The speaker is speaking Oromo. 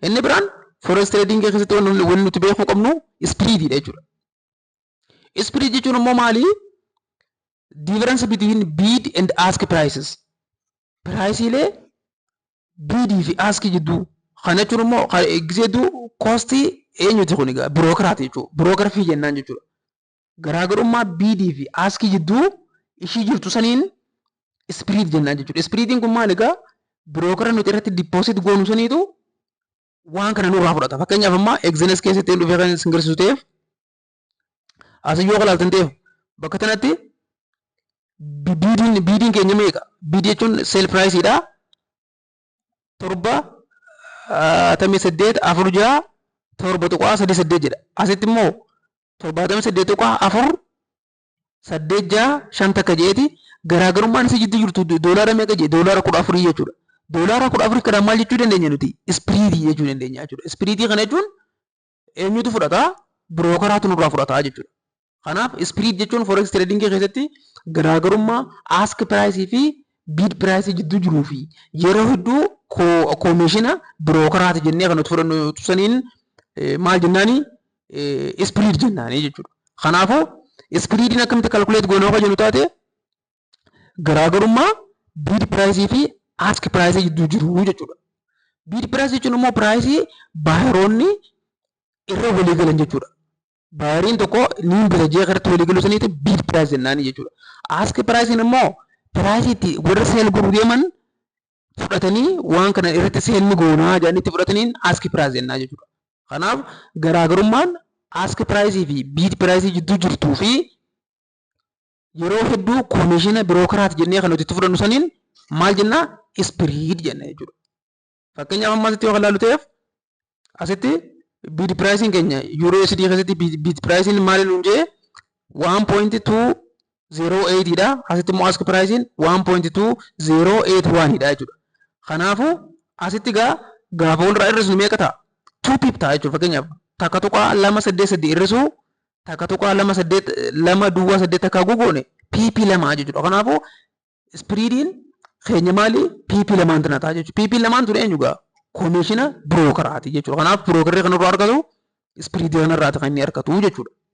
Inni biraan forex trading keessatti wanni nuti beekuu qabnu spreadiidha jechuudha. Spread jechuun immoo maali? Difference between bid and ask prices. Priceiilee bidii fi ask jidduu. Kana jechuun immoo giseedduu costii eenyuti kun egaa brokeraati jechuudha. Broker fee jennaan jechuudha. Garaagarummaa bidii fi askii jidduu ishii jirtu saniin spread jennaan jechuudha. Spreadiin kun maal egaa? Brokera nuti irratti deposit goonu saniitu waan kana nurraa fudhata. Fakkeenyaaf, amma Exness keessatti dhufee kan isin garsiisu ta'eef, asii yoo ilaaltan ta'eef, bakka kanatti bidiin keenya meeqa? Bidii jechuun sell priceiidha. 78,467.38 jedha. Asitti immoo 78.4865 takka jedheeti. Garaagarummaan isii jidduu jirtu doolaara meeqa jedhe? Doolaara 14 jechuudha. Doolaara 14 kanaan maal jechuu dandeenya nuti? Spreadii jechuu dandeenya jechuudha. Spreadii kana jechuun eenyutu fudhataa? Brokeraatu nurraa fudhataa jechuudha. Kanaaf spread jechuun forex trading keessatti garaagarummaa ask price fi bid price jidduu jiruu fi yeroo hedduu commissiona brokeraati jennee kan nuti fudhannu saniin maal jennaani? Spread jennaani jechuudha. Kanaafuu spreadiin akkamitti calculate goonuu akka jennu taate, garaagarummaa bid price fi ask price jidduu jiru jechuudha. Bid price jechuun immoo price buyeroonni irra walii galan jechuudha. Buyeriin tokko ni bita jee irratti walii galu saniiti bid price jennaani jechuudha. Ask price immoo price itti warra sell godhuu deeman fudhatanii waan kana irratti sell ni goonaa jedhanii itti fudhataniin ask price jennaa jechuudha. Kanaaf garaagarummaan ask price fi bid price jidduu jirtuu fi yeroo hedduu commissiona brokeraati jennee kan nuti itti fudhannu saniin maal jennaa? Spread jenna jechuudha. Fakkeenyaaf, amma asitti yoo ilaallu ta'eef, asitti bid priceiin keenya euro USD keessatti bid priceiin maali nuun jee? 1.208 dha. Asitti immoo ask priceiin 1.2081 dha jechuudha. Kanaafuu asitti gaa gaafa walirraa hir'isnu meeqa ta'a? 2 pip ta'a jechuudha. Fakkeenyaaf, 1.288 hir'isuu 1.2820 takka goone pip 2 jechuudha. Kanaafuu spreadiin keenya maali? Pip 2n tana ta'a jechuudha. Pip 2n tun eenyu gaa? Commissiona brokeraati jechuudha. Kanaaf brokerri kan irraa argatu spreadii kanarraati kan inni argatu jechuudha.